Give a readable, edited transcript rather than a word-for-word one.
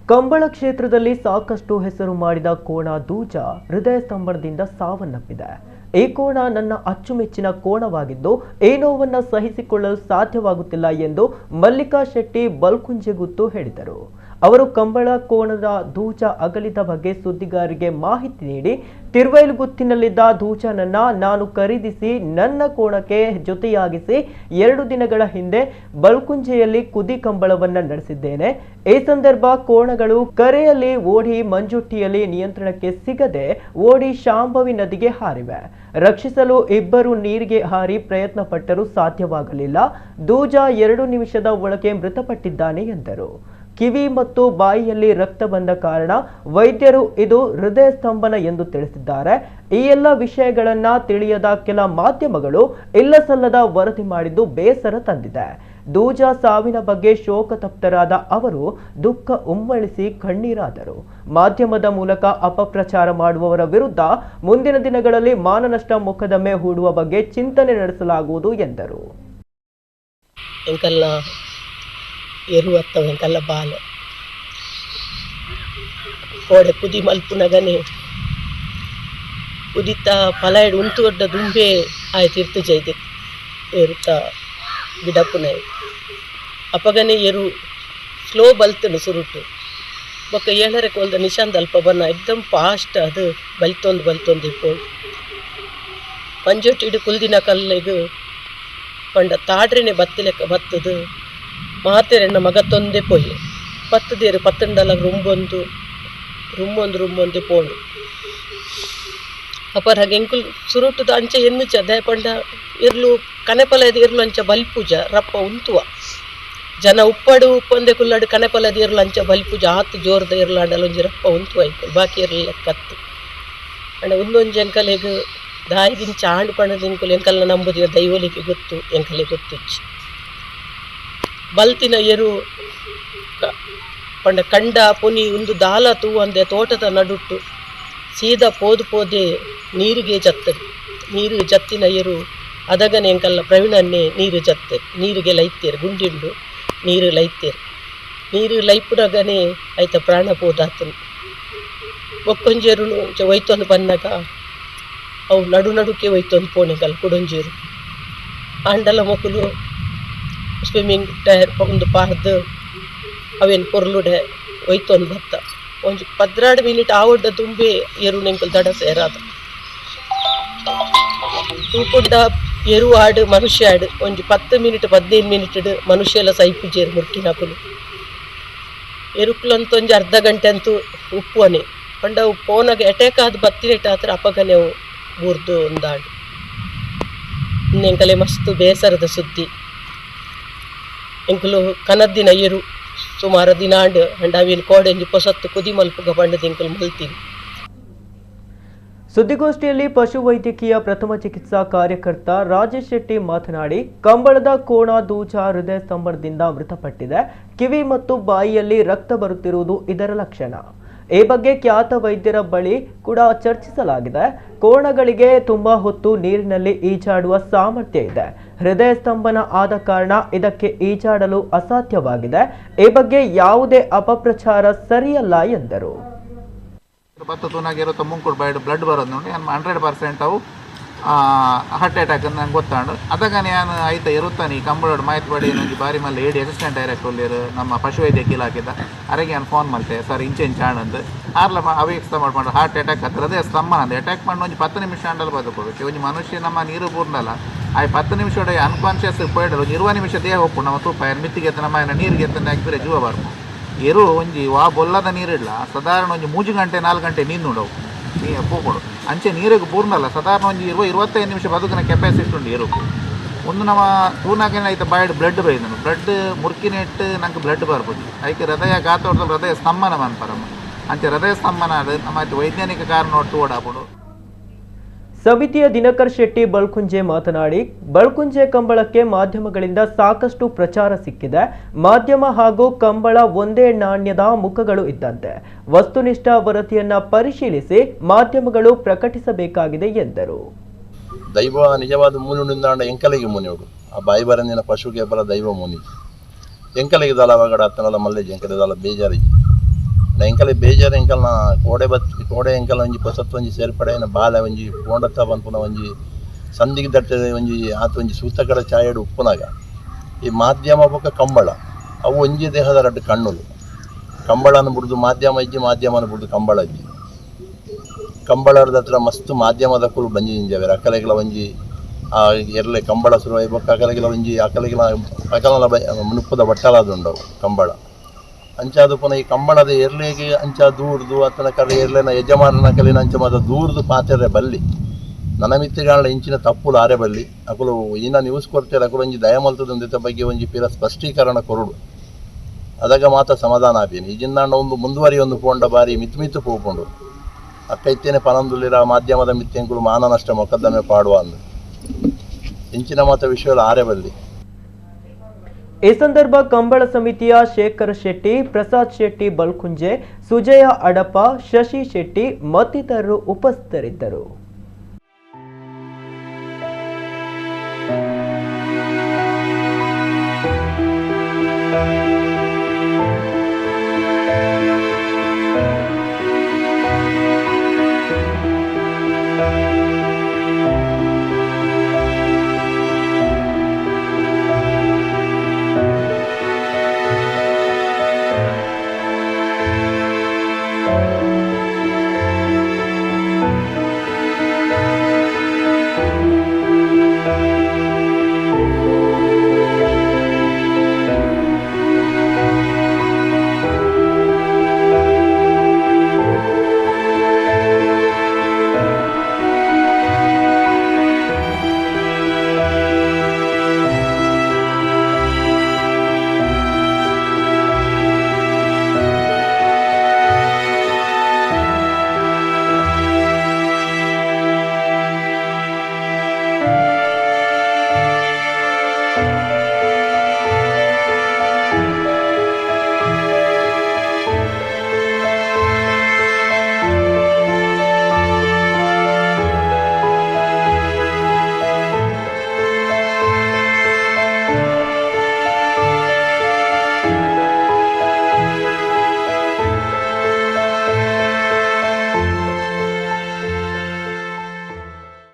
Kambala ಕ್ಷೇತ್ರದಲ್ಲಿ ಸಾಕಷ್ಟು ಹೆಸರು ಮಾಡಿದ ಕೋಣ ದೂಜ ಹೃದಯ ಸ್ತಂಭನದಿಂದ ಸಾವನ್ನಪ್ಪಿದೆ. ಈ ಕೋಣ ನನ್ನ ಅಚ್ಚುಮೆಚ್ಚಿನ ಕೋಣವಾಗಿದ್ದು ಈ ನೋವನ್ನು ಸಹಿಸಿಕೊಳ್ಳಲು ಸಾಧ್ಯವಾಗುತ್ತಿಲ್ಲ ಎಂದು ಮಲ್ಲಿಕಾ ಶೆಟ್ಟಿ ಬಲ್ಕುಂಜೆಗುತ್ತು ಹೇಳಿದರು. ಅವರು ಕಂಬಳ ಕೋಣದ ದೂಜ ಅಗಲಿದ ಬಗ್ಗೆ ಸುದ್ದಿಗಾರರಿಗೆ ಮಾಹಿತಿ ನೀಡಿ, ತಿರುವೈಲುಗುತ್ತಿನಲ್ಲಿದ್ದ ದೂಜನನ್ನ ನಾನು ಖರೀದಿಸಿ ನನ್ನ ಕೋಣಕ್ಕೆ ಜೊತೆಯಾಗಿಸಿ 2 ದಿನಗಳ ಹಿಂದೆ ಬಲ್ಕುಂಜೆಯಲ್ಲಿ ಕುದಿ ಕಂಬಳವನ್ನು ನಡೆಸಿದ್ದೇನೆ. ಈ ಸಂದರ್ಭ ಕೋಣಗಳು ಕರೆಯಲ್ಲಿ ಓಡಿ ಮಂಜುಟ್ಟಿಯಲ್ಲಿ ನಿಯಂತ್ರಣಕ್ಕೆ ಸಿಗದೆ ಓಡಿ ಶಾಂಭವಿ ನದಿಗೆ ಹಾರಿವೆ. ರಕ್ಷಿಸಲು ಇಬ್ಬರು ನೀರಿಗೆ ಹಾರಿ ಪ್ರಯತ್ನ ಪಟ್ಟರೂ ಸಾಧ್ಯವಾಗಲಿಲ್ಲ. ದೂಜ 2 ನಿಮಿಷದ ಒಳಗೆ ಮೃತಪಟ್ಟಿದ್ದಾನೆ ಎಂದರು. ಕಿವಿ ಮತ್ತು ಬಾಯಿಯಲ್ಲಿ ರಕ್ತ ಬಂದ ಕಾರಣ ವೈದ್ಯರು ಇದು ಹೃದಯ ಸ್ತಂಭನ ಎಂದು ತಿಳಿಸಿದ್ದಾರೆ. ಈ ಎಲ್ಲ ವಿಷಯಗಳನ್ನ ತಿಳಿಯದ ಕೆಲ ಮಾಧ್ಯಮಗಳು ಇಲ್ಲಸಲ್ಲದ ವರದಿ ಮಾಡಿದ್ದು ಬೇಸರ ತಂದಿದೆ. ದೂಜ ಸಾವಿನ ಬಗ್ಗೆ ಶೋಕತಪ್ತರಾದ ಅವರು ದುಃಖ ಉಮ್ಮಳಿಸಿ ಕಣ್ಣೀರಾದರು. ಮಾಧ್ಯಮದ ಮೂಲಕ ಅಪಪ್ರಚಾರ ಮಾಡುವವರ ವಿರುದ್ಧ ಮುಂದಿನ ದಿನಗಳಲ್ಲಿ ಮಾನನಷ್ಟ ಮೊಕದ್ದಮೆ ಹೂಡುವ ಬಗ್ಗೆ ಚಿಂತನೆ ನಡೆಸಲಾಗುವುದು ಎಂದರು. ಎರುವತ್ತವ ಎಂಕಲ್ಲ ಬಾಲೆ ಕೋಡೆ ಕುದಿ ಮಲ್ಪುನಗನೆ ಕುದಿತ ಪಲಾಯ್ಡ್ ಉಂತು ದೊಡ್ಡ ದುಂಬೆ ಆಯ್ತು ಇರ್ತು ಜೈದೆ ಎರುತ ಗಿಡಪುನೈ ಅಪಗನೆ ಎರು ಸ್ಲೋ ಬಲ್ತನು ಸುರುಟು ಬೊಕ್ಕ ಏಳರೆ ಕೋಲ್ದ ನಿಶಾಂತ್ ಅಲ್ಪ ಬನ್ನ ಎಕ್ದಮ್ ಫಾಸ್ಟ್ ಅದು ಬಲ್ತೊಂದು ಬಲ್ತೊಂದು ಇಪ್ಪೋಡು ಮಂಜೊಟ್ಟಿಡು ಕುಲ್ದಿನ ಕಲ್ಲೆಗ್ ಪಂಡ ತಾಡ್ರೆನೆ ಬತ್ತಿಲೆಕ್ಕ ಬತ್ತದು ಮಾತೆರೆಣ್ಣ ಮಗ ತೊಂದೆ ಪೋಯಿ ಪತ್ತದೇರು ಪತ್ತಂಡಲ ರುಂಬೊಂದು ರುಂಬೊಂದು ರುಂಬೊಂದೆ ಪೋಂಡು ಅಪರ ಎಂಕುಲು ಸುರುಟುದ ಅಂಚ ಎನ್ನುಚ ದಯ ಪಂಡ ಇರ್ಲು ಕನೆಪಲದ ಇರ್ಲು ಅಂಚ ಬಲ್ಪೂಜ ರಪ್ಪ ಉಂತುವ ಜನ ಉಪ್ಪಡು ಉಪ್ಪಂದೆ ಕುಲ್ಲಡು ಕನೆಪಲದ ಇರ್ಲು ಅಂಚ ಬಲ್ಪೂಜ ಆತು ಜೋರ್ದ ಇರ್ಲಾಂಡಲ ಒಂಜಿ ರಪ್ಪ ಉಂತುವ ಎಂಕುಲು ಬಾಕಿ ಇರ್ಲು ಲೆಕ್ಕತ್ತು ಅಂಡ ಒಂದೊಂಜಿ ಎಂಕಲೆಗ್ ದಾಯಿಗಿಂಚ ಆಂಡು ಪಂಡದ ಎಂಕುಲು ಎಂಕಲ್ನ ನಂಬುದಿನ ದೈವಲಿಗೆ ಗೊತ್ತು ಎಂಕಲೆ ಗೊತ್ತುಚ್ಚಿ ಬಲ್ತಿನ ಎರು ಪಂಡ ಕಂಡ ಪುನಿ ಒಂದು ದಾಲ ತೂವಂದೆ ತೋಟದ ನಡುಟ್ಟು ಸೀದಾ ಪೋದು ಪೋದೆ ನೀರಿಗೆ ಜತ್ತದು ನೀರು ಜತ್ತಿನ ಎರು ಅದಗನೆ ಎಂಕಲ್ಲ ಪ್ರವೀಣನ್ನೇ ನೀರು ಜತ್ತೆ ನೀರಿಗೆ ಲೈತೇರು ಗುಂಡಿಂಡು ನೀರು ಲೈತೇರು ನೀರು ಲೈಪುನಗನೆ ಆಯ್ತ ಪ್ರಾಣ ಪೋದಾತನು ಬೊಕ್ಕೊಂಜೇರುನು ಒಯ್ತೊಂದು ಬನ್ನಗ ಅವು ನಡು ನಡುಕೆ ಒಯ್ತೊಂದು ಪೋಣೆಗಲ್ ಕುಡೊಂಜೇರು ಆಂಡಲ ಮೊಕುಲು ಸ್ವಿಮ್ಮಿಂಗ್ ಟೈರ್ ಒಂದು ಪಾರ್ದು ಅವೇನು ಪೊರ್ಲುಡೆ ಒಯ್ತೊಂದು ಬತ್ತ ಒಂಜಿ 12 ಮಿನಿಟ್ ಆವಡ್ಡ ತುಂಬೆ ಎರು ನೆಂಕುಲು ದಡ ಸೇರಾದ ತೂಪುಂಡ ಎರು ಆಡು ಮನುಷ್ಯ ಆಡು ಒಂಜಿ 10 ಮಿನಿಟ್ 15 ಮಿನಿಟ್ ಮನುಷ್ಯ ಎಲ್ಲ ಸೈಪುಜೇರು ಮುರ್ಕಿನಕುಲು ಎರುಕುಲಂತ ಒಂಜಿ ಅರ್ಧ ಗಂಟೆ ಅಂತೂ ಉಪ್ಪುವನೆ ಪಂಡ ಅವು ಪೋನಾಗ ಅಟ್ಯಾಕ್ ಆದ್ ಬತ್ತಿನೆಟ್ ಆತ್ರ ಅಪಗನೆ ಅವು ಬೂರ್ದು ಒಂದಾಡು ಎಂಕಲೆ ಮಸ್ತ್ ಬೇಸರದ ಸುದ್ದಿ. ಎಂಕುಲು ಕನದ್ದಿನ ಎರು ಸುಮಾರು ದಿನಾಂಡ್ ಅಂಡ ಅವಿನ ಕೋಡೆಂಜಿ ಪೊಸತ್ತು ಕುದಿ ಮಲ್ಪುಗ ಪಂಡದ ಎಂಕುಲು ಮಲ್ತೀನಿ. ಸುದ್ದಿಗೋಷ್ಠಿಯಲ್ಲಿ ಪಶುವೈದ್ಯಕೀಯ ಪ್ರಥಮ ಚಿಕಿತ್ಸಾ ಕಾರ್ಯಕರ್ತ ರಾಜೇಶ್ ಶೆಟ್ಟಿ ಮಾತನಾಡಿ, ಕಂಬಳದ ಕೋಣ ದೂಜ ಹೃದಯ ಸ್ತಂಭನದಿಂದ ಮೃತಪಟ್ಟಿದೆ. ಕಿವಿ ಮತ್ತು ಬಾಯಿಯಲ್ಲಿ ರಕ್ತ ಬರುತ್ತಿರುವುದು ಇದರ ಲಕ್ಷಣ. ಈ ಬಗ್ಗೆ ಖ್ಯಾತ ವೈದ್ಯರ ಬಳಿ ಕೂಡ ಚರ್ಚಿಸಲಾಗಿದೆ. ಕೋಣಗಳಿಗೆ ತುಂಬಾ ಹೊತ್ತು ನೀರಿನಲ್ಲಿ ಈಜಾಡುವ ಸಾಮರ್ಥ್ಯ ಇದೆ. ಹೃದಯ ಸ್ತಂಭನ ಆದ ಕಾರಣ ಇದಕ್ಕೆ ಈಜಾಡಲು ಅಸಾಧ್ಯವಾಗಿದೆ. ಈ ಬಗ್ಗೆ ಯಾವುದೇ ಅಪಪ್ರಚಾರ ಸರಿಯಲ್ಲ ಎಂದರು. ಬ್ಲಡ್ ಬರೋದು ನೋಡಿ 100% ಅವು ಹಾರ್ಟ್ ಅಟ್ಯಾಕ್ ಅಂತ ನಂಗೆ ಗೊತ್ತಾಂಡು. ಅದಗಾನೆ ನಾನು ಐತ ಇರುತ್ತಾನೆ ಈ ಕಂಬಳೋಡು ಮಾಹಿತಿ ಬಡಿ ಒಂಜಿ ಬಾರಿ ಮಲ್ಲ ಏಡಿ ಅಸಿಸ್ಟೆಂಟ್ ಡೈರೆಕ್ಟರ್ ಉಲ್ಲೇರು ನಮ್ಮ ಪಶುವೈದ್ಯಕೀಯ ಇಲಾಖೆದ ಅರೆಗೆ ನಾನು ಫೋನ್ ಮಲ್ತೆ ಸರ್ ಇಂಚೆ ಇಂಚೆ ಆಣಂದು ಆರ್ಲ ಅವೇ ಮಾಡ್ಕೊಂಡು ಹಾರ್ಟ್ ಅಟ್ಯಾಕ್ ಹತ್ರ ಹೃದಯ ಸ್ತಂಭನ ಅಂದು ಅಟ್ಯಾಕ್ ಮಾಡಿ ಒಂಜಿ 10 ನಿಮಿಷ ಆಂಡಲ್ ಬದುಕೋಬೇಕು. ಒಂಜಿ ಮನುಷ್ಯ ನಮ್ಮ ನೀರು ಬೂರ್ನಲ್ಲ ಆಯ್ 10 ನಿಮಿಷ ಅನ್ಕಾನ್ಷಿಯಸ್ ಪೋಯ್ಡಲ್ ಒಂಜಿ 20 ನಿಮಿಷ ದೇಹ ಒಪ್ಪು ನಮ್ಮ ತೂಪ ಮಿತ್ತಿಗೆ ನಮ್ಮ ನೀರಿಗೆ ಎತ್ತನ ಹಾಕಿ ಜೀವ ಬರ್ಪು. ಎರು ಒಂಜಿ ವಾ ಬೊಲ್ಲದ ನೀರಿಲ್ಲ ಸಾಧಾರಣ ಒಂಜಿ 3 ಗಂಟೆ 4 ಗಂಟೆ ನೀರು ನೋಡವು ನೀ ಪೋಪೊಡು ಅಂಚೆ ನೀರಿಗೆ ಪೂರ್ಣಲ್ಲ ಸಾಧಾರಣ ಒಂಜಿ 20-25 ನಿಮಿಷ ಬದುಕಿನ ಕೆಪಾಸಿಟಿ ಉಂಡು ಎರುಕು. ಒಂದು ನಮ್ಮ ತೂನಾಗೇನೆ ಐತ ಬಾಯ್ಡ್ ಬ್ಲಡ್ ಬೈದನು ಬ್ಲಡ್ ಮುರ್ಕಿನ ಇಟ್ಟು ನಂಗೆ ಬ್ಲಡ್ ಬರ್ಬೋದು ಐಕೆ ಹೃದಯ ಗಾತ ಹೊಡೆದ್ರೆ ಹೃದಯ ಸ್ತಂಭನ ಮನ್ಪರಮ್ಮ ಅಂಚೆ ಹೃದಯ ಸ್ತಂಭನ ಅದು ನಮ್ಮ ವೈಜ್ಞಾನಿಕ ಕಾರಣ ಒಟ್ಟು ಓಡಾಪುಡು. ಸಮಿತಿಯ ದಿನಕರ್ ಶೆಟ್ಟಿ ಬಲ್ಕುಂಜೆ ಮಾತನಾಡಿ, ಬಲ್ಕುಂಜೆ ಕಂಬಳಕ್ಕೆ ಮಾಧ್ಯಮಗಳಿಂದ ಸಾಕಷ್ಟು ಪ್ರಚಾರ ಸಿಕ್ಕಿದೆ. ಮಾಧ್ಯಮ ಹಾಗೂ ಕಂಬಳ ಒಂದೇ ನಾಣ್ಯದ ಮುಖಗಳು ಇದ್ದಂತೆ. ವಸ್ತುನಿಷ್ಠ ವರದಿಯನ್ನ ಪರಿಶೀಲಿಸಿ ಮಾಧ್ಯಮಗಳು ಪ್ರಕಟಿಸಬೇಕಾಗಿದೆ ಎಂದರು. ದೈವ ನಿಜವಾದ ಮುನಿಂದಾಂಡ ಎಂಕಲಿಗೆ ಮುನಿಯೋಡು ಆ ಬಾಯಿ ಬರಂದಿನ ಪಶುಗೆ ಬಲ ದೈವ ಮುನಿ ಎಂಕಲಿಗೆ ದಲ ಅವಗಡ ಅತ್ತನಲ ಮಲ್ಲೇಜ್ ಎಂಕಲೆ ದಲ ಬೇಜಾರಿಜಿ. ಎಂಕಲೆ ಬೇಜಾರು ಎಂಕಲ್ನ ಕೋಡೆ ಬತ್ ಕೋಡೆ ಎಂಕಲ್ನ ಒಂಜಿ ಪೊಸತ್ ಒಂಜಿ ಸೇರ್ಪಡೆಯಿನ ಬಾಲೆ ಒಂಜಿ ಪೋಂಡತ್ತ ಪನ್ಪುನ ಒಂಜಿ ಸಂದಿಗ್ಧತೆ ಒಂಜಿ ಆತ ಒಂಜಿ ಸೂತಕಡ ಛಾಯೆಡ್ ಉಪ್ಪುನಗ ಈ ಮಾಧ್ಯಮ ಬೊಕ್ಕ ಕಂಬಳ ಅವು ಒಂಜಿ ದೇಹದ ರಡ್ಡ್ ಕಣ್ಣುಲು. ಕಂಬಳನ ಬುಡ್ದು ಮಾಧ್ಯಮ ಇಜ್ಜಿ, ಮಾಧ್ಯಮನ ಬುಡ್ದು ಕಂಬಳ ಇಜ್ಜಿ. ಕಂಬಳದ ಹತ್ರ ಮಸ್ತ್ ಮಾಧ್ಯಮದಕುಲು ಬಂಜಿ ಜಿಂಜವೆರ್ ಅಕಲೆಗ್ಲ ಒಂಜಿ ಆ ಎರ್ಲೆ ಕಂಬಳ ಶುರುವಾಯಿ ಬೊಕ್ಕ ಅಕಲೆಗ್ಲ ಒಂಜಿ ಅಕಲೆಗ್ಲ ಅಕಲ್ನ ಮುನುಪ್ಪುದ ಬಟ್ಟಲಾದುಂಡವು ಕಂಬಳ. ಅಂಚಾದ್ ಪುನ ಈ ಕಂಬಳದ ಎರ್ಲೆಗ್ ಅಂಚ ದೂರ್ದು ಅತ್ತನ ಕಡೆ ಎರ್ಲೆನ ಯಜಮಾನನ ಕಲಿನ ಅಂಚ ಮಾತ ದೂರ್ದು ಪಾತೆರೆ ಬಲ್ಲಿ. ನನ ಮಿತ್ತಿಗಾಂಡ ಇಂಚಿನ ತಪ್ಪುಲು ಆರೆ ಬಲ್ಲಿ. ಅಕುಲು ಈನ ನ್ಯೂಸ್ ಕೊರ್ತೆರ್, ಅಕುಲು ಒಂಜಿ ದಯ ಮಲ್ತುದು ಬಗ್ಗೆ ಒಂಜಿ ಪಿರ ಸ್ಪಷ್ಟೀಕರಣ ಕೊರೊಡು. ಅದಗ ಮಾತ ಸಮಾಧಾನ ಆಪಿನಿ. ಇಜಿಂದಾಂಡ ಒಂದು ಮುಂದುವರಿಯೊಂದು ಪೋಂಡ ಬಾರಿ ಮಿತ್ತು ಮಿತ್ತು ಪೋಪುಂಡು. ಅಕ್ಕ ಇತ್ತೇನೆ ಪನೊಂದುಲ್ಲೆರ್ ಆ ಮಾಧ್ಯಮದ ಮಿತ್ತೆಂಕುಲು ಮಾನ ನಷ್ಟ ಮೊಕದ್ದಮೆ ಪಾಡುವ ಅಂದ್. ಇಂಚಿನ ಮಾತ ವಿಷಯಲು ಆರೆ ಬಲ್ಲಿ. ಈ ಸಂದರ್ಭ ಕಂಬಳ ಸಮಿತಿಯ ಶೇಖರ್ ಶೆಟ್ಟಿ, ಪ್ರಸಾದ್ ಶೆಟ್ಟಿ ಬಲ್ಕುಂಜೆ, ಸುಜಯ ಅಡಪ, ಶಶಿ ಶೆಟ್ಟಿ ಮತ್ತಿತರರು ಉಪಸ್ಥಿತರಿದ್ದರು.